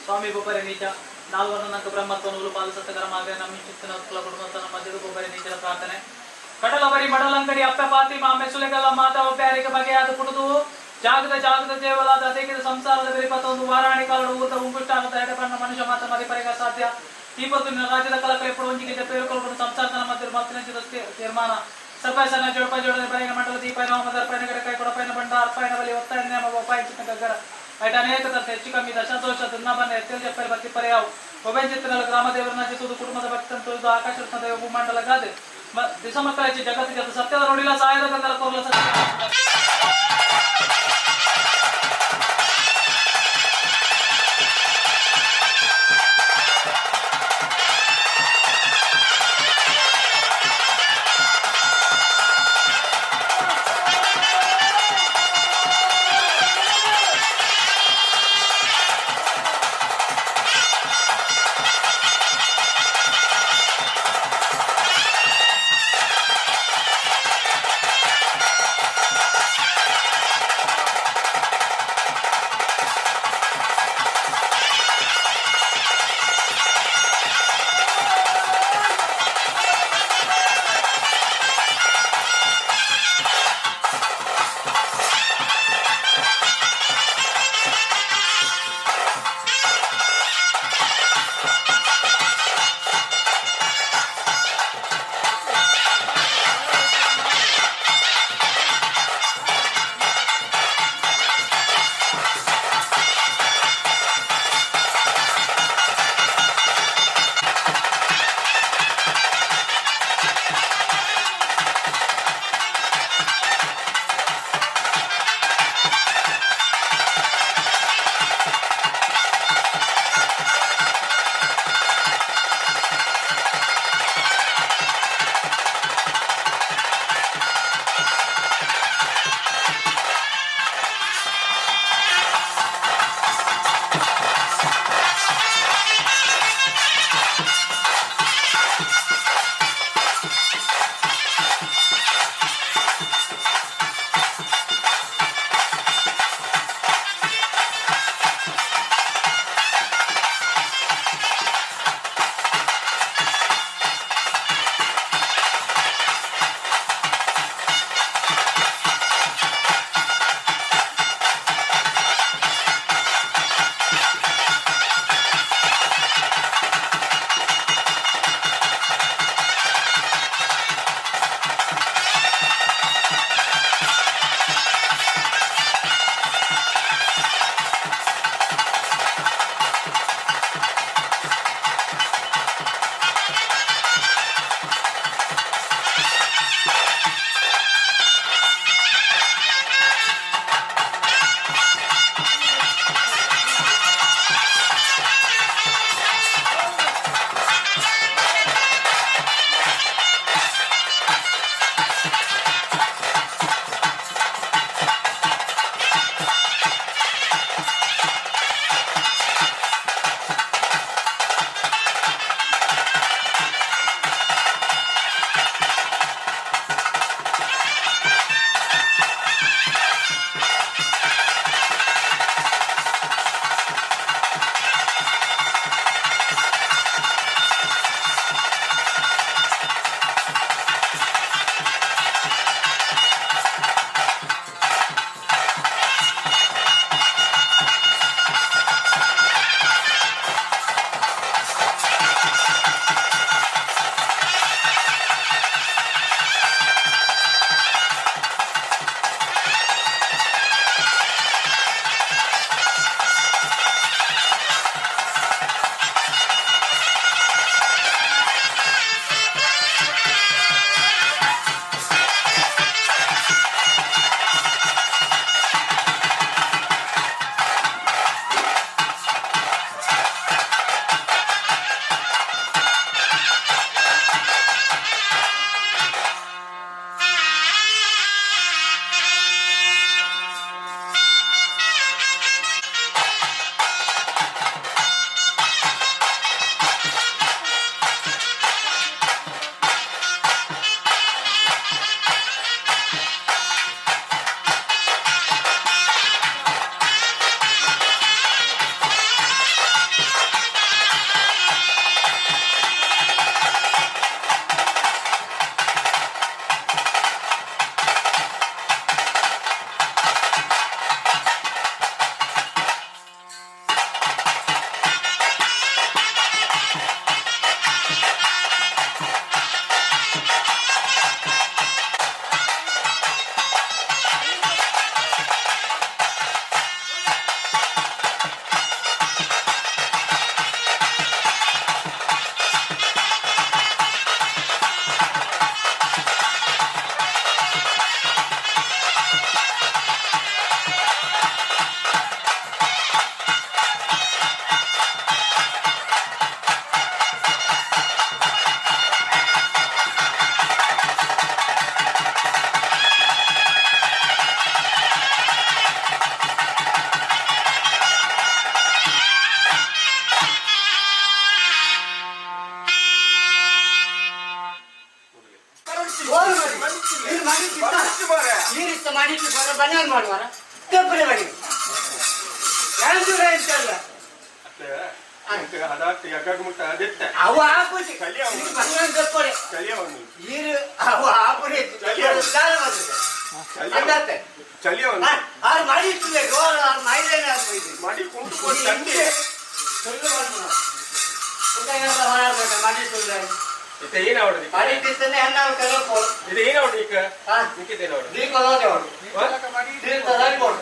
ಸ್ವಾಮಿ ಬೊಬ್ಬರೆ ನೀಚ ನಾಲ್ವರ್ಣ ನಂಕ ಬ್ರಹ್ಮತ್ವ ನೂಲು ಪಾಲು ಸತ್ತಕರ ಮಾಗ ನಮ್ಮ ಚಿತ್ತನ ಕುಲ ಕುಟುಂಬಸ್ಥನ ಮಧ್ಯದ ಬೊಬ್ಬರೆ ನೀಚರ ಪ್ರಾರ್ಥನೆ. ಕಡಲ ಬರಿ ಮಡಲಂಗಡಿ ಅಪ್ಪೆ ಪಾತಿ ಮಾಮೆ ಸುಲೆಗಲ್ಲ ಮಾತ ಒಬ್ಬೆ ಬಗೆಯಾದ ಪುಡುದು ಜಾಗದ ಜಾಗದ ದೇವಲಾದ ಅದೇಕಿದ ಸಂಸಾರದ ಬೆರಿಪತ್ತೊಂದು ವಾರಾಣಿ ಕಾಲಡು ಊತ ಉಂಗುಷ್ಟಾನದ ಎಡಪಣ್ಣ ಮನುಷ್ಯ ಮಾತ ಮದಿಪರೆಗ ಸಾಧ್ಯ. ಈ ಪೊತ್ತು ನಿನ್ನ ರಾಜ್ಯದ ಕಲಕಲೆ ಎಪ್ಪಡು ಒಂಜಿಗಿಂತ ಪೇರುಕೊಳ್ಕೊಂಡು ಸಂಸಾರದ ಮಧ್ಯೆ ಮತ್ತಿನಂಚಿದ ತೀರ್ಮಾನ ಸರ್ಪೈಸನ ಜೋಡಪ ಜೋಡದ ಬರೆಯ ಮಂಡಲ ದೀಪಾಯನ ಹೋಮ ದರ್ಪೈನ ಗಡಕಾಯಿ ಕೊಡಪೈನ ಬಂಡ ಅರ್ಪಾಯನ ಬಲಿ ಒತ್ತಾಯ ನೇಮ ಒಪಾಯ ಚಿತ್ತ ಗಗ್ಗರ ಐಟ ಅನೇಕ ತರ್ಥ ಹೆಚ್ಚು ಕಮ್ಮಿ ದಶದೋಷ ದುನ್ನಬನ್ನ ಎತ್ತೇಲ್ ಜಪ್ಪರಿ ಬತ್ತಿ ಪರ್ಯಾವು ಒಬ್ಬೆಂಚಿತ್ತನಲ್ಲ ಗ್ರಾಮ ದೇವರನ್ನ ಚಿತ್ತುದು ಕುಟುಂಬದ ಭಕ್ತನ ತುಳಿದು ಆಕಾಶ ದೇವ ಭೂಮಂಡಲ ಗಾದೆ ದಿಸ ಮಕ್ಕಳ ಹೆಚ್ಚು ಜಗತ್ತು ಜಗತ್ತು ಸತ್ಯದ ನೋಡಿಲ್ಲ ಸಾಯದ ಗಂಧಲ ಕೋರ್ಲ ಸತ್ಯ. ಬನಿಯನ್ ಮಾಡುವಾರ ತೆಪ್ಪನೆ ಬನ್ನಿ ಎಂತಲ್ಲ ಅವ ಆಪುಜಿ ಬನಿಯನ್ ತೆಪ್ಪಡೆ ಈರು ಅವ ಆಪುಡಿ ಅಂದಾತೆ ಆರು ಮಾಡಿ ಇಟ್ಟಿದೆ ಆರು ಮೈಲೇನೆ ಆಗ್ಬೋದು ಮಾಡಿ ಕುಂಟು ಕೊಟ್ಟು ಸುಳ್ಳು ಮಾಡ್ತಾನ ಮಾಡಿ ಸುಳ್ಳು ಇದು ಏನಾವಡ ಮಾಡಿ ತಿಂತಾನೆ ಅನ್ನ ಕೆಲವು ಇದು ಏನಾವಡ ಈಗ ಹಾ ನಿಕ್ಕಿದೇನಾವಡ ದೀಪ ಹೋದೆವಳು ದೀಪ ಹೋದೆವಳು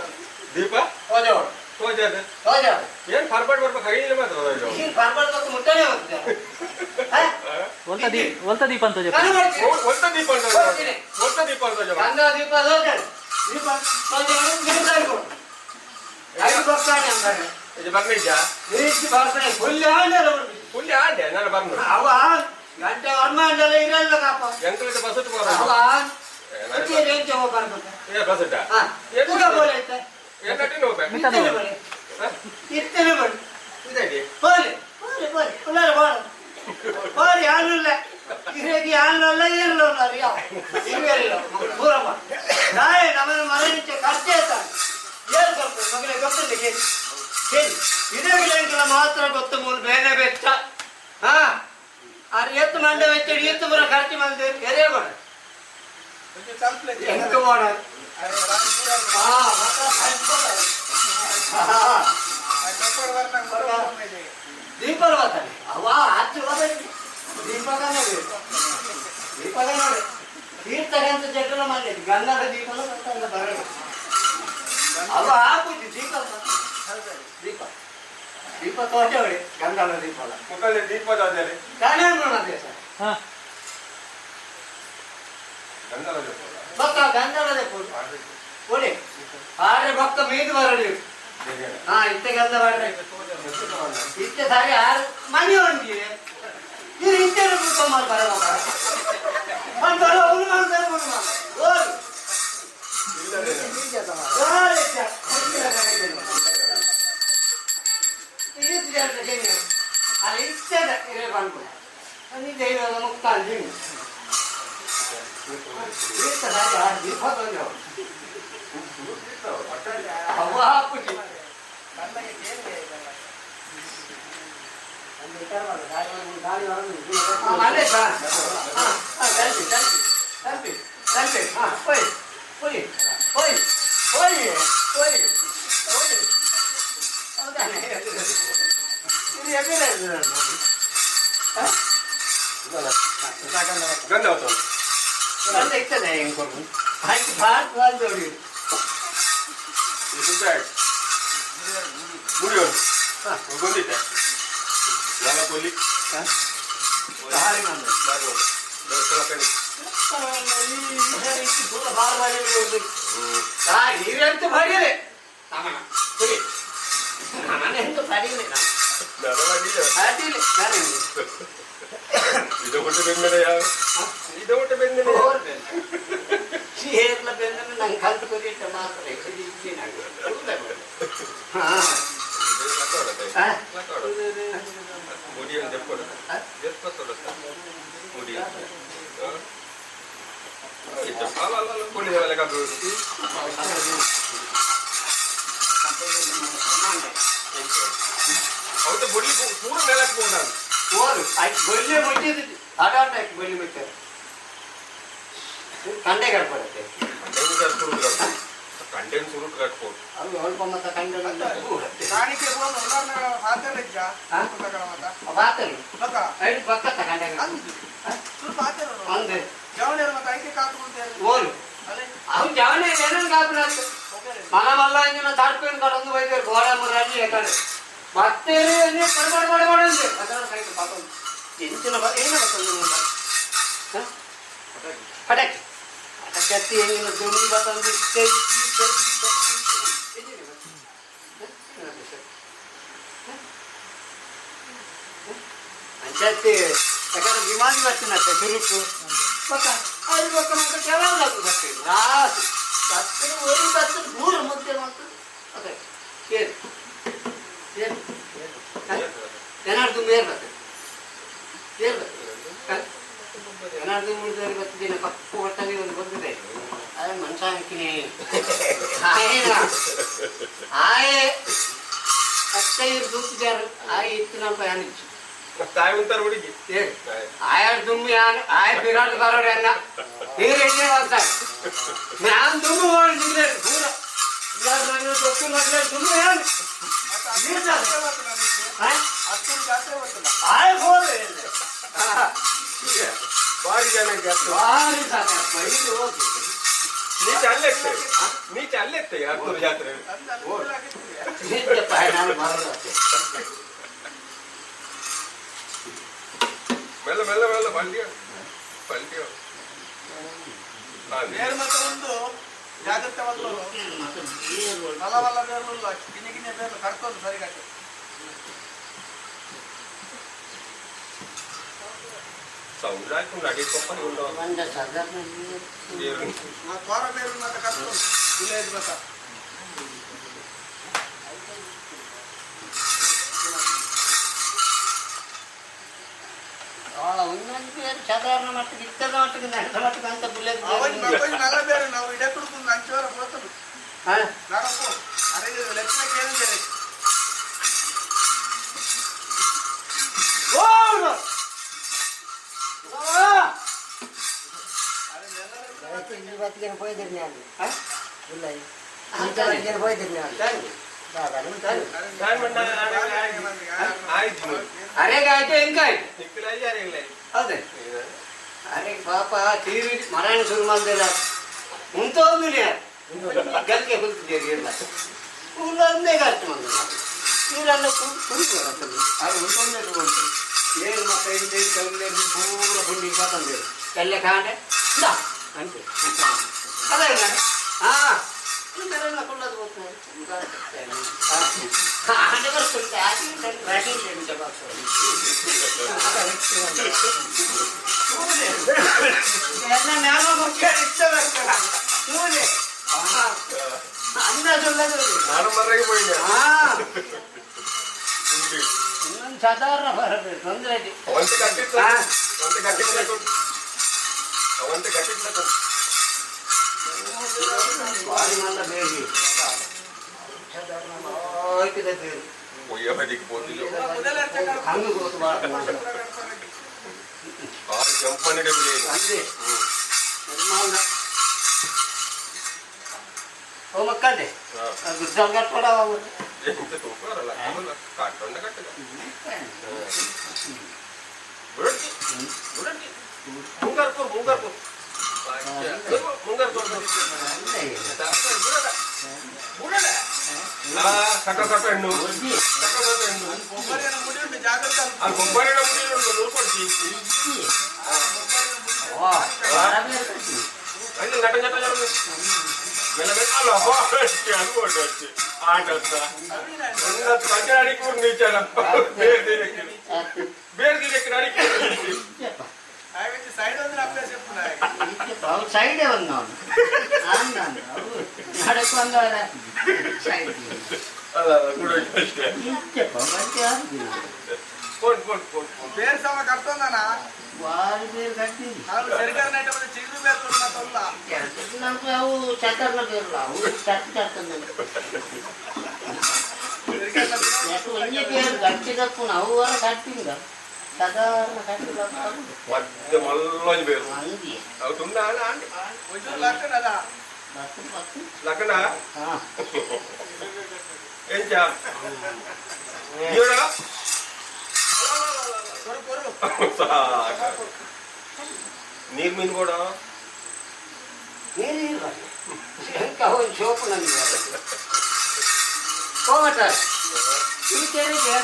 ದೀಪ ಹೋದೆವಳು ತೋಜದ ಹೋದೆವಳು ಏನ್ ಫಾರ್ಬರ್ಡ್ ಬರ್ಬೇಕು ಹಾಗೆ ಮಾತ್ರ ಈಗ ಬರ್ಬಾರ್ದು ಮತ್ತು ಮುಟ್ಟನೆ ಹೋಗ್ತದೆ ಒಲ್ತ ದೀಪ ಒಲ್ತ ದೀಪ ಅಂತ ಜಪ್ಪ ನಾನು ಮಾಡ್ತೀನಿ ಒತ್ತ ದೀಪ ಅಂತ ಒತ್ತ ದೀಪ ಅಂತ ಗಂಗಾ ದೀಪ ಹೋದೆವಳು ದೀಪ ಹೋದೆವಳು ದೀಪ ಹಾಕ್ಕೊಡು. ಐದು ಬರ್ತಾನೆ ಅಂತಾರೆ ಇದು ಬರ್ನಿದ್ಯಾ ಈಚೆ ಬರ್ತಾನೆ ಫುಲ್ ಆಂಡಲ್ಲ ಫುಲ್ ಆಂಡೆ ನಾನು ಬರ್ನು ಅವ ಗಂಟೆ ವರ್ಮ ಅಂಡಲ್ಲ ಇರಲ್ಲ ಕಾಪ ಎಂಕ್ಲಿಟ ಬಸಟ್ ಅವ ಎಂಚೆ ಹೋಗ್ಬಾರ್ದು ಏ ಬಸಟ ಹಾ ಊಟ ಬೋಲೆ ಐತೆ ಏನ್ ಹೋಗ್ಬೇಕು ಇತ್ತನೆ ಬಳಿ ಇತ್ತನೆ ಬಳಿ ಇದೆ போலி போலி போலி உள்ளார போல போலி யாரும் இல்லை ಇರೇಗಿ ಯಾರಲ್ಲ ಏರಲ್ಲ ಇರುವೆಲ್ಲ ದೂರಮ್ಮ ನಾಳೆ ನಮ್ಮನ್ನು ಮರಣಿಚೆ ಖರ್ಚೆ ಆಯ್ತಾನೆ ಏನು ಕೊಡ್ತದೆ ಮಗನೇ ಗೊತ್ತಿಲ್ಲ ಕೇಳಿ ಕೇಳಿ ಇದೇ ವಿಲಂಕಲ ಮಾತ್ರ ಗೊತ್ತು ಮೂಲ ಬೇನೆ ಬೆಚ್ಚ ಹಾ ಆರು ಎತ್ತು ಮಂಡೆ ವೆಚ್ಚ ಎತ್ತು ಬರ ಖರ್ಚು ಮಂದಿ ಎರೆ ಬೇಡ ಎಂತ ಮಾಡ ಹಾ ಹಾ ದೀಪಲ್ ಬರ್ತಾನೆ ಅವ ಆಚೆ ಹೋದಲ್ಲಿ ದೀಪಗನೇ ಬೇಕು ದೀಪಗ ನೋಡಿ ತೀರ್ಥಗಂತ ಜಗಳ ಮಾಡಿ ಗಂಗದ ದೀಪಲ ಬರ್ತಾನೆ ಬರಲ್ಲ ಅವ ಹಾಕುದು ದೀಪ ದೀಪ ದೀಪ ತೋಟವಳಿ ಗಂಗದ ದೀಪಲ ಮುಖಲ್ಲಿ ದೀಪದ ಅದೇ ತಾನೇ ದೇಶ ಹಾ ಗಂಧದ ಭಕ್ತ ಗಂಧದ ಕೊಡಿ ಆರೆ ಭಕ್ತ ಮೀದು ಬರಲಿ ಹಾ ಇತ್ತೆ ಗಂಧ ಮಾಡ್ರಿ ಇತ್ತೆ ಸಾರಿ ಆರು ಮನೆ ಒಂದಿದೆ ಇದು ಇತ್ತೆ ಬರಲ್ಲ ಒಂದು ಬರೋ ಅವ್ನು ಮಾಡ್ತಾರೆ ಅವ್ನು ಮಾಡ್ತಾರೆ. ಓಡಿ. ಓಡಿ ಇತ್ತೆ. ಈತ್ ಜಾತ ಜನ. ಅಲ್ಲಿ ಇತ್ತೆದ ಇರೆ ಬಂದ್ಬಿಡ. ಅಲ್ಲಿ ದೈವದ ಮುಕ್ತ ಅಲ್ಲಿ. ಈತ ಸಾರಿ ಆರು ದೀಪ ತಂದೆವು. ಅವ್ವ ಹಾಕುಜಿ. ಹಾ, ಮನೆ ಸಾ. ಹಾ, ಹಾ, ತಲುಪಿ, ತಲುಪಿ, ತಲುಪಿ, ತಲುಪಿ. ಹಾ, ಹೋಯ್, ಹೋಯ್, ಹೋಯ್, ಹೋಯ್, ಹೋಯ್, ಹೋಯ್. ಹೌದಾನೆ? ಇದು ಎದುರು ಎದುರು. ಹಾ? ಗಂಧ ಹೊತ್ತು ಗಂಧ ಇರ್ತದೆ ಹೆಂಗ್ ಕೊಡು. ಆಯ್ತು, ಭಾರತ ನೋಡಿ. ಇದು ಶುದ್ಧ ಆಯ್ತು ಮುಡಿಯೋದು ಗೊಂದಿತ್ತೆ ನಾಲ್ಕು ಕೊಲ್ಲಿ ಭಾರಿ ಮಂದಿ. ಎಂತ ಬಡಿಲೆ ನಮನ ಕುಡಿ ನಮನ ಎಂತ ಬಡಿಲೆ ಅಡಿಲೆ ಇದು ಊಟ ಬೆಂದ ಯಾವ ಇದು ಊಟ ಬೆಂದ ಏರ್ಲ ಬೆಂದ ನಂಗೆ ಕಲ್ತು ಕುಡಿಟ ಮಾತ್ರ ಇದು ಇಜ್ಜಿ ನಂಗೆ ಹಾ ಮುಡಿ ಒಂದು ದೆಪ್ಪಡು ದೆಪ್ಪತ್ತೊಡತ್ತ ಮುಡಿ ಅಲ್ಲ ಅಲ್ಲ ಅಲ್ಲ ಕೊಡಿ ಕಬ್ಬು ಅವತ್ತು ಬೊಡ್ಲಿ ಪೂರ ಮೇಲಕ್ಕೆ ಹೋದ ಓರು ಆಯ್ತು ಬೊಲ್ಲೆ ಮುಚ್ಚಿದ್ದು ಆಟಾಟ ಆಯ್ತು ಬೊಲ್ಲೆ ಮುಚ್ಚಾರ ಕಂಡೆ ಕಟ್ಕೊಡತ್ತೆ ಕಂಡೆನ್ ಸುರುಟ್ ಕಟ್ಬೋದು ಅದು ಅಲ್ಪ ಮತ್ತ ಕಂಡೆ ಕಾಣಿಕೆ ಹೋದ ಹಾತರಿದ್ದ ಹಾ? ಮತ್ತ ಬಾತರು ಬಕ್ಕ ಐದು ಪಕ್ಕತ್ತ ಕಂಡೆ ಅಂದು ಸ್ವಲ್ಪ ಹಾತರು ಅಂದೆ ಜವಳಿಯರು ಮತ್ತೆ ಐಕೆ ಕಾತು ಅಂತ ಹೇಳಿ ಓರು ಅದೇ ಅವ್ನು ಜಾವನೇ ಏನೇನು ಕಾಪಿನ మనమల్ల ఇంజిన తాడిపోయిన కాడ ఉంది వైద్యులు గోడ మురాజీ ఎక్కడ ಮತ್ತೆ పడి పడి పడి ఉంది ఎంచిన ఏం పడుతుంది పటాకి పటాకి ఎంగిన దుమ్మి పడుతుంది అంచేతి ఎక్కడ విమానం వచ్చినట్టే చురుకు ఒక అది ఒక మాకు ಕೆಲವು ಬರ್ತದೆ ರಾಸು ಬರ್ತದೆ ಒಂದು ಬರ್ತದೆ ಮೂರು ಮುದ್ದೆ ಮಾಡ್ತದೆ ಅದೇ ಏನು ಏನು ಏನಾದ್ರು ಮೇರ್ ಬರ್ತದೆ ಏರ್ ಬರ್ತದೆ ಏನಾದ್ರು ಮುಡಿದವರಿಗೆ ಬರ್ತದೆ ಕಪ್ಪು ಹೊಟ್ಟಲ್ಲಿ ಒಂದು ಬಂದಿದೆ ಅದೇ ಮನುಷ್ಯ ಹಾಕಿನಿ ಆಯೇನ ಆಯೆ ಅತ್ತೈದು ದೂಕಿದಾರು ಆಯ್ ಇತ್ತು ಯಾನಿಚ್ಚು ತಾಯಿ ఉంటారు ಹುಡುಗಿ. ఏ ಆಯ ದುಮ್ಮಿ ಆಯ ಬಿರಾಟ್ ಬರೋರು ಎಲ್ಲ ನೀರು ಎಣ್ಣೆ ಬರ್ತಾರೆ. ನಾನು ದುಮ್ಮು ಮಾಡಿದ್ರೆ ಪೂರ ಎಲ್ಲರೂ ದೊಕ್ಕು ಮಾಡಿದ್ರೆ ದುಮ್ಮು ಏನು ಅತ್ತೂರು ಜಾತ್ರೆ ಗೊತ್ತಿಲ್ಲ. ಆಯ್ ಹೋದ್ರೆ ಭಾರಿ ಜನಕ್ಕೆ ಅತ್ತು. ಭಾರಿ ಸಾಕಪ್ಪ ಇದು ಹೋಗಿ. ನೀಚೆ ಅಲ್ಲೆತ್ತೆ, ನೀಚೆ ಅಲ್ಲೆತ್ತೆ ಹತ್ತೂರು ಜಾತ್ರೆ. ಅಂದ್ ಅನುಕೂಲ ಆಗಿತ್ತು. ನಿಜಪ್ಪ ನಾನು ಬರೋದು ಅಷ್ಟೇ. ಮೆಲ್ಲ ಮೆಲ್ಲ ಮೆಲ್ಲ ಪಲ್ಯ ಪಲ್ಯ. ಬೇರೆ ಮತ್ತೆ ಒಂದು ಜಾಗ್ರತೆ ಬಂದ್ರು. ಮತ್ತೆ ಬೇರು ಬಲವಲ್ಲ ಬೇರ್ಲಿಲ್ಲ, ಗಿನ್ನೆ ಗಿನ್ನೆ ಬೇರ್ಲು ಕಡ್ಕೊಂಡು ಸರಿಗಟ್ಟು. ಸೌಂಡ್ ಹಾಕೊಂಡು ಅಡಿ ಕೊಪ್ಪರಿ ಉಂಡು. ಒಂದ ಸಾಧಾರಣ ನೀರು. ಬೇರು. ಆ ತೋರ ಬೇರು ಮತ್ತೆ ಕಟ್ಕೊಂಡು ಇಲ್ಲೇ ಇದ್ ಮತ್ತ. ಒಂದೊಂದು ಬೇರು ಸಾಧಾರಣ ಮಟ್ಟಿಗೆ ಇತ್ತದ ಮಟ್ಟಿಗೆ ನಡೆದ ಮಟ್ಟಿಗೆ ಅಂತ ಬುಲೆಟ್ ಅವನ್ ಮಕ್ಕೊಂದು ನಲ್ಲ ಬೇರು ನಾವು ಇಡೆ ಕುಡ್ಕೊಂಡು ಅಂಚೋರ ಹೋತಲು. ಹಾ. ನಡಪ್ಪು ಅರೆ ಲೆಕ್ಕ ಕೇಳಿದ್ದೇನೆ. ಓಡು ಆಯ್ತು. ಅರೆಗಾಯ್ತು ಹೆಂಗಾಯ್ತು? ನಿಕ್ಕಲಾಗಿ ಯಾರಿಲ್ಲ. ಹೌದೇ. ಅರೆ ಪಾಪ ತೀರಿ ಮರಣ ಶುರು ಮಾಡಿಲ್ಲ ಉಂಟೋಗಿಲ್ಲ ಗಲ್ಲಿಗೆ ಕುಂತಿದ್ದೀರಿ ಇಲ್ಲ ಒಂದೇ ಖರ್ಚು ಬಂದ ನೀರೆಲ್ಲ ಕುಡಿದು ಬರ್ತದೆ. ಅದು ಉಂಟೊಂದೇ ಉಂಟು ಏನು ಮತ್ತೆ ಇಂತ ಇಂತ ಪೂರ ಪುಂಡಿ ತಂದಿರು ಎಲ್ಲ ಕಾಂಡೆ ಇಲ್ಲ ಅಂತೆ ಅದೇ ಇಲ್ಲ. ಹಾ ಮೇಲೆಲ್ಲ ಕೊಳ್ಳೋದು ಹೋಗ್ತದೆ. ಆಂಡೆ ಬರ್ತದೆ ಎಲ್ಲ ಜ್ಞಾನ ಮುಖ್ಯ ಇಷ್ಟಬೇಕು ಅಂದಾಜುಳ್ಳದು. ನಾನು ಮರ್ರೆಗೆ పోయింದೆ. ಹಾ. ಉಂಡು. ಇನ್ನೊಂದು ಸಾಧಾರಣ ಬರಬೇಕು ತೊಂದರೆ ಇಲ್ಲ. ಅವಂತೆ ಕಟ್ಟಿಟ್ಲ. ಹಾ. ಅವಂತೆ ಕಟ್ಟಿಟ್ಲ, ಅವಂತೆ ಕಟ್ಟಿಟ್ಲ. ಭಾರಿ ಮಲ್ಲ ಬೇಡಿ ಸಾಧಾರಣ ಆಯ್ತದೆ ಬೇರು. ಒಯ್ಯ ಬದಿಗೆ పోತಿಲ್ಲ. ಹಂಗೆ ಗೊತ್ತು ಬಾಳ. ಭಾರಿ ಕೆಂಪು ಮನೆ ಬಿಡಿ. ಅಂದೆ ನಿರ್ಮಾಣ ಓ ಮಕ್ಕಳೇ ಗುಜ್ಜಲ್ ಕಟ್ಕೊಡ. ఎంత తూపారಲ್ಲ కట్టండ కట్టగా బుడకి బుడకి ముంగారు ముంగారు ముంగారు బుడడ కట్ట కట్ట ಹೆಣ್ಣು ಕಟ್ಟ ಕಟ್ಟ ಹೆಣ್ಣು. ಕೊಬ್ಬರಿಯನ್ನು ಮುಡಿ ಉಂಟು ಜಾಗ್ರತೆ. ಆ ಕೊಬ್ಬರಿ ಮುಡಿ ಉಂಟು ನೂರ್ಕೊಡ್ತಿ. ಅಲ್ಲಿ ನಟ ನಟ ನಟ మెల్ల మెల్ల అలా అనుకోండి వచ్చి ఆట కంచె అడిగి నిచ్చాను ಬೇರೆ తీరెక్కి ಬೇರೆ తీరెక్కి అడిగి. ಸೈಡ್ ಅಂದ್ರೆ ಅಭ್ಯಾಸ. ಸೈಡೇ ಒಂದು ನಡಕ್ ಬಂದವರ ಸೈಡ್. ಅಲ್ಲ ಕೂಡ ಅಷ್ಟೇ. Phone phone phone phone. ಬೇರೆ ಸಮ ಕರ್ತೊಂದನ. ವಾರಿ ಬೇರೆ ಕಟ್ಟಿ. ನಾವು ಸರಿಕಾರ ನೈಟ್ ಮತ್ತೆ ಚಿಗುರು ಬೇರು ಮತ್ತಲ್ಲ. నాకు అವು చక్కర్ల పేర్లు అವು చట్టు చట్టుంది. ಒಂಜಿ పేರು ಗಟ್ಟಿ ತಪ್ಪುನ ಅವು ವರ ಕಟ್ಟಿಂದ ಸಾಧಾರಣ ಕಟ್ಟಿಲ್ಲ. ಮಧ್ಯ ಮಲ್ಲೊಂಜಿ ಬೇರು. ಅಂದಿ. ಅವು ತುಂಬ ಆಂಡಿ. ಒಂಚೂರು ಲಕ್ಕಣದ. ಬತ್ತು ಬತ್ತು. ಲಕ್ಕಣ. ಹಾ. ಎಂಚ ಈಡ. ಕೊರು ಕೊರು. ಸಾಕು ನೀರ್ ಮೀನು ಕೂಡ. ನೀರು ಇಲ್ಲ ಎಂತ ಒಂದು ಸೋಪು ನನಗೆ ಹೋಗಟ ಈ ಕೆರೆಗೆ.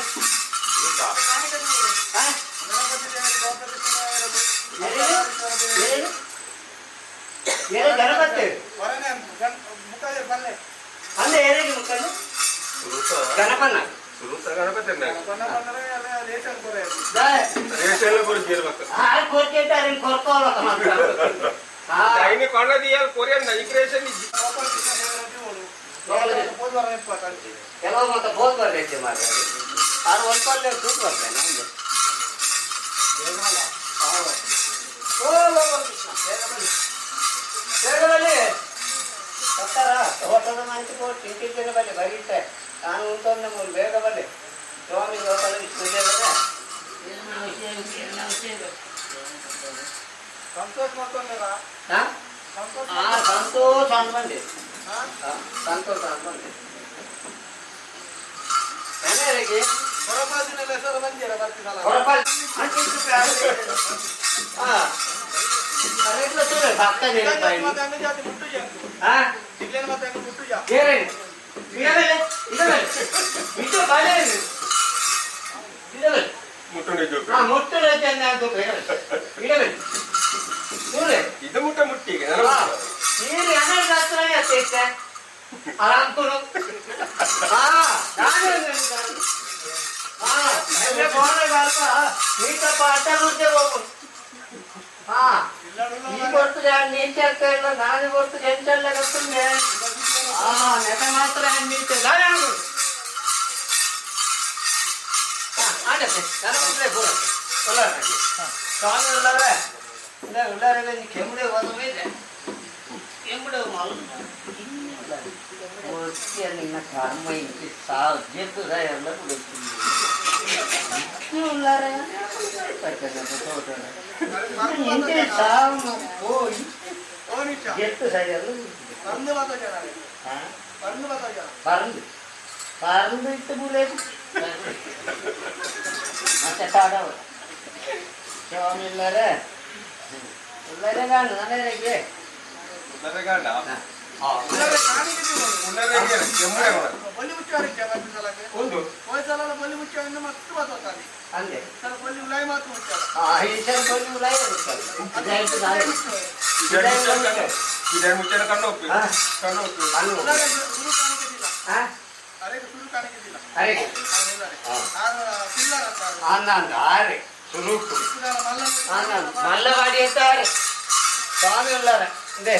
ಹಾ? ಗಣಪತಿ ದೇವರು ಗಣಪತಿ ಎರೆ ಎರೆ ಎರೆ ಗಣಪತಿ. ಹೊರನೆ ಮುಖ ಬಲ್ಲೆ. ಅಂದ್ರೆ ಎರೆಗೆ ಮುಕ್ಕಂಡು ಸುರುತ. ಗಣಪನ. ಸುರುತ ಗಣಪತಿ. ಕೊನ್ನ ಬಂದ್ರೆ ಎಲ್ಲ ರೇಷನ್ ಕೊರೆ. ರೇಷನ್ కూడా చేరಬೇಕು. ಆ ಕೋರ್ಕೇಟ ಅದನ್ನ ಕೊರ್ಕೋಲಕ ಮಾತ್ರ. ఆయన కొండ తీయాలి కొరియన్ ఇగ్రేషన్. ಗೋಪಾಲ ಕೃಷ್ಣ ದೇವರ ದೇವರು ಹೋದ ವಾರ ಇಪ್ಪತ್ತು. ಕೆಲವು ಮತ್ತೆ ಬೋದ್ ಬರ್ತೈತೆ ಮಾರ್ರೆ. ಆರು ಒಲ್ಪಲ್ಲೇ ತೂತು ಬರ್ತೇನೆ ಹಂಗೆ. ಓ ಗೋಪಾಲ ಕೃಷ್ಣ ಬೇಗ ಬನ್ನಿ ಬೇಗ ಬನ್ನಿ. ಕೊಟ್ಟಾರ ತೋಟದ ಮಂಚಿ ಕೊಟ್ಟು ತಿಂತಿದ್ದೇನೆ ಬಲ್ಲೆ ಬರೀತೆ ನಾನು ಉಂಟೊಂದು ಮೂರು ಬೇಗ ಬಲ್ಲೆ ಸ್ವಾಮಿ ಗೋಪಾಲ ವಿಷ್ಣುದೇವರೇ. ಸಂತೋಷ ಮಾಡ್ಕೊಂಡಾರ? ಹಾ? ಸಂತೋಷ. ಆ ಸಂತೋಷ ಅನ್ಬಂದೆ. ಹಾ? ಸಂತೋಷ ಅನ್ಬಂದೆ ಮನೆಯವರಿಗೆ. ಹೊರಪಾದಿನೆಲ್ಲ ಹೆಸರು ಬಂದಿರ ಬರ್ತಿದ್ದಲ್ಲ. ಹೊರಪಾಲ್ ಹಾ ಅರೆಗ್ಲ ತೂಲೆ ಸಾಕ್ತಾನೆ ಇರಪ್ಪ. ಮತ್ತೆ ಅಂಗ ಜಾತಿ ಮುಟ್ಟು ಜಾತಿ. ಹಾ. ಇಲ್ಲೇನು ಮತ್ತೆ ಅಂಗ ಮುಟ್ಟು ಜಾತಿ. ಏರೇನು? ಇದಮೇಲೆ, ಇದಮೇಲೆ. ಇದು ಬಾಳೆ ಇದು. ಇದಮೇಲೆ. ಮುಟ್ಟುಂಡಿದ್ದು. ಹಾ, ಮುಟ್ಟು ರಚನೆ ಆಗ್ಬೇಕು, ಇದಮೇಲೆ. ಇದಮೇಲೆ. ತೂಲೆ. ಇದು ಮುಟ್ಟ ಮುಟ್ಟಿಗೆ. ಹಾ. ನೀರು ಎನರ್ಜಿ ಹತ್ರನೇ ಹತ್ತೈತೆ. ಆರಾಮ್ ಕೊಡು. ಹಾ, ನಾನು ಹೇಳಿದ್ದು. ಹಾ, ಎಲ್ಲ ಬೋರ್ಡ್ ಅಲ್ಪ, ನೀಟಪ್ಪ ಅಡ್ಡ ಗುಡ್ಡೆ ಹೋಗು. ಹಾ, ಈ ಬರ್ತದೆ ನೀಚೆ ಇಲ್ಲ, ನಾನು ಬರ್ತದೆ ಎಂತೆಲ್ಲ ಗೊತ್ತುಂಡೆ. ಆ ನೆಟ ಮಾತ್ರ ನೀಚೆ ನಾನು ಆಡುದು. ಹಾ, ಆಡತ್ತೆ. ನಾನು ಒಬ್ಳೇ ಬರುತ್ತೆ. ಉಳ್ಳಾರಕ್ಕೆ. ಸ್ವಾಮಿ ಉಳ್ಳಾರೆ. ಇಲ್ಲ, ಉಳ್ಳಾರೆಗೆ ನೀ ಕೆಮ್ಮಡೆ ಹೋದ ಮೇಲೆ. ಕೆಮ್ಮಡೆ ಮಲ್. ಒಟ್ಟಿಯ ನಿನ್ನ ಕರ್ಮ ಇಂತಿ ಸಾವು ಜೆತ್ತು ಎಲ್ಲ ಉಳ್ಳಾರೆ ಇಂತಿ ಸಾವು ಹೋಗಿ ಓನಿಚ್ಚ. ಜೆತ್ತು ಸಾಯಲ್ಲ. ಪರಂದು ಮಾತಾ ಜನ. ಪರಂದು ಮಾತಾ ಜನ. പറന്ത് പറന്ത് ഇട്ട് മൂലേക്ക് ಮತ್ತೆ ಕಾಡವ ಸ್ವಾಮಿ ಇಲ್ಲಾರೆ ಉಳ್ಳಾರೆ ಕಾಣು ನನಗೆ. ಉಳ್ಳಾರೆ ಉಳ್ಳಾರೆ ಕಾಣಿಕೆ ಜೀವನ. ಉಳ್ಳಾರೆ ಕೆಮ್ಮಡೆ. ಬೊಲ್ಲಿ ಮುಚ್ಚು ಬರ್ತಿದ್ದಲ್ಲ. ಒಂದು ಹೋಯ್ಸಲ ಬೊಲ್ಲಿ ಮುಚ್ಚು ಇನ್ನು ಮಸ್ತ್ ಮಾತಾಡ್ತಾನೆ. ಅಂದೆ. ಸರ್ ಬೊಲ್ಲಿ ಉಲಾಯಿ ಮಾತು ಮುಚ್ಚಾರ. ಆ ಈ ಸಲ ಬೊಲ್ಲಿ ಉಲಾಯ ಇದೇ ಮುಚ್ಚನ ಕಣ್ಣು ಒಪ್ಪಿ. ಹಾ. ಕಣ್ಣು ಒಪ್ಪಿ. ಉಳ್ಳಾರೆ ಸುರು ಕಾಣಿಕೆ ಇಲ್ಲ. ಹಾ. ಅರೆ ಸುರು ಕಾಣಿಕೆ ಇಲ್ಲ. ಅರೆ. ಉಳ್ಳಾರೆ. ಹಾ. ಆರು ಪಿಲ್ಲರ್ ಹತ್ರ. ಆನಂದ ಆರೆ ಸುರುಕು. ಮಲ್ಲ. ಆನಂದ ಮಲ್ಲವಾಡಿ ಅಂತ ಆರೆ ಸ್ವಾಮಿ ಉಳ್ಳಾರೆ ಇಂದೆ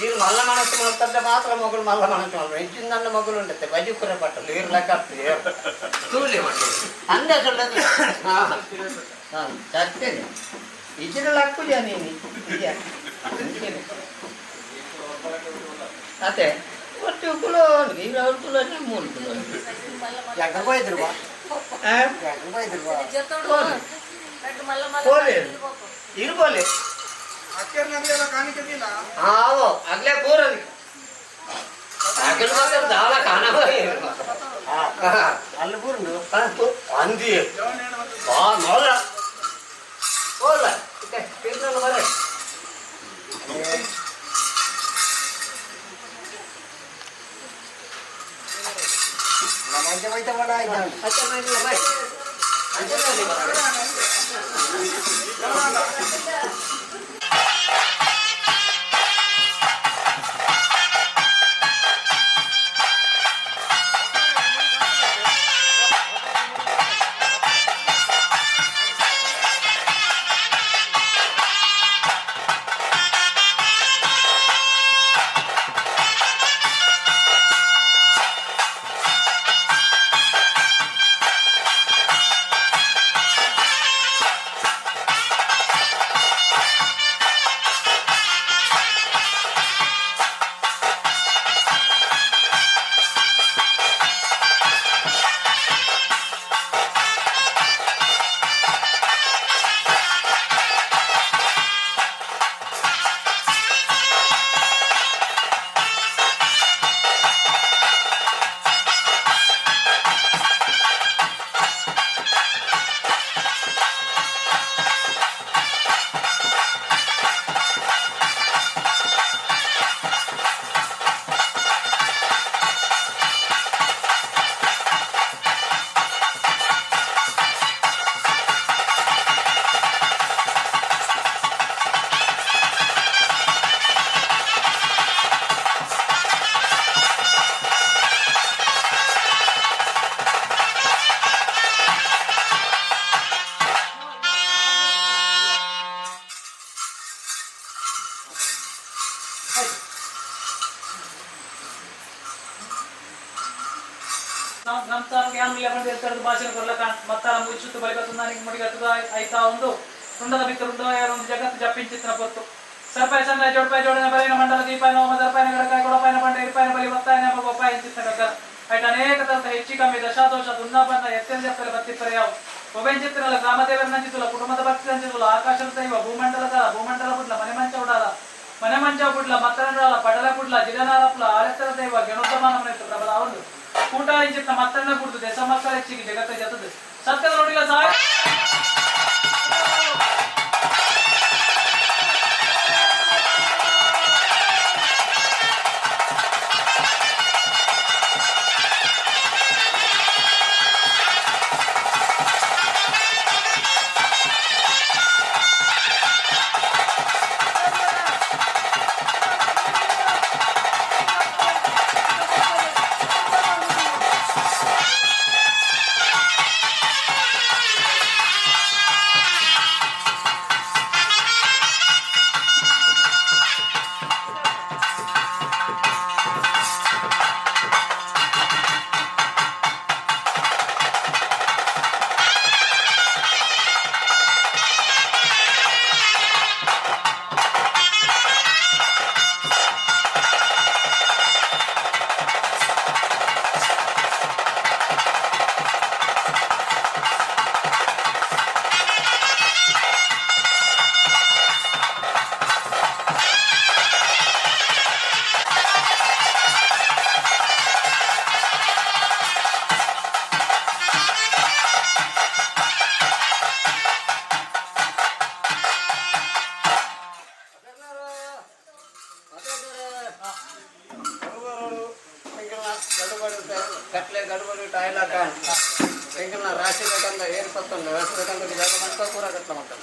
ಈರು ಮಲ್ಲ ಮನಸ್ಸು ಮಾಡ್ತಂದ್ರೆ ಮಾತ್ರ ಮಗಳು ಮಲ್ಲ ಮನಸ್ಸು ಮಾಡ್ತಾರೆ. ಹೆಚ್ಚಿನ ನನ್ನ ಮಗಳು ಉಂಟತ್ತೆ ಬಜಿ ಕುರ ಪಟ್ಟಲು ಇರ್ಲಕ್ಕ ತೂಲಿ ಅಂದೆ ಸುಳ್ಳದು. ಹಾ ಹಾ ಸತ್ತೇನೆ ಇದ್ರಲ್ಲಿ ಹಾಕುದ್ಯಾ ನೀನು ಇದೆಯಾ? ಅದೇ ಒಟ್ಟು ಕುಲೋ ಈಗ ಅವ್ರ ಕುಲೋ ಮೂರು ಕುಲೋ. ಹೋಲಿ ಇರ್ಬೋಲಿ. ಅಕ್ಕೇರ್ ನಗಲೆಲ್ಲ ಕಾಣಿಕೆ ಇಲ್ಲ. ಆವೋ ಅಗ್ಲೇ ಕೂರದು ಅಗಲ ಮಾತ್ರ ದಾಳ ಕಾಣವ. ಅಲ್ಲಿ ಬೂರ್ನು ಅಂದಿ. ಜವನ್ ಹೆಣ್ಣು ಮತ್ತು ಬಾ ನೋಡ ಹೋಲ ತಿರ್ನಲ್ಲ ಬರ. ನಮ್ಮ ಭಾಷಣ ಕೊರ್ಲಕ ಮತ್ತಾರ ಮುಗಿಸುತ್ತು ಬಳಿಕ ಸುಂದಾನಿಗೆ ಮುಡಿಗತ್ತದ ಐತಾ ಒಂದು ತುಂಡದ ಬಿತ್ತರುಂಡ ಒಂದು ಜಗತ್ತು ಜಪ್ಪಿಂಚಿತ್ತಿನ ಪೊತ್ತು. ಸರ್ಪಾಯ ಸಂದಾಯ ಜೋಡ್ಪಾಯ ಜೋಡಣೆ ಬರೆಯಿನ ಮಂಡಲ ದೀಪಾಯನ ಹೋಮ ದರ್ಪಾಯನ ಗಡಕಾಯ ಕೊಡಪಾಯನ ಪಂಡ ಇರ್ಪಾಯನ ಬಲಿ ಒತ್ತಾಯನ ಗೋಪಾಯ ಚಿತ್ತ ಕಗ್ಗಲ್ ಐಟ್ ಅನೇಕ ತರತ ಹೆಚ್ಚಿ ಕಮ್ಮಿ ದಶಾದೋಷ ದುನ್ನಾಬನ್ನ ಎತ್ತೆಲ್ ಜಪ್ಪಲೆ ಬತ್ತಿಪ್ಪರೆ ಯಾವು ಒಬೆಂಚಿತ್ತಿನಲ ಗ್ರಾಮದೇವರ ನಂಚಿತುಲ ಕುಟುಂಬದ ಭಕ್ತಿ ನಂಚಿತುಲ ಆಕಾಶದ ದೈವ ಭೂಮಂಡಲದ ಭೂಮಂಡಲ ಬುಡ್ಲ ಮನೆ ಮಂಚ ಉಡಾಲ ಮನೆ ಮಂಚ ಬುಡ್ಲ ಮತ್ತನಡಾಲ ಪಡಲ ಕುಡ್ಲ ಜಿಲನಾರಪ್ಲ ಆಳೆತ್ತರ ದೈವ ಗೆಣೋತ್ತಮಾನ ಪ್ರಬಲ ಅವನು ಕೂಟ ಇಂಚಿತ್ತ ಮತ್ತಣ್ಣ ಕುಡ್ದು ದೇಶ ಮಕ್ಕಳ ಹೆಚ್ಚಿಗೆ ಜಗತ್ತ ಜತದ ಸತ್ಯದ ನೋಡಿಲ್ಲ ಸಾಯ. ಕಟ್ಲೆ ಗಡುಬಡು ಟಾಯ್ಲಾಕ ಎಂಕಲ್ನ ರಾಶಿ ಬೇಕಂದ ಏನು ಪತ್ತೊಂದು ರಾಶಿ ಬೇಕಂದ್ರೆ ಜಾಗ ಮಾಡ್ತಾ ಪೂರ ಕಟ್ಲ ಮಾಡ್ತಾರೆ.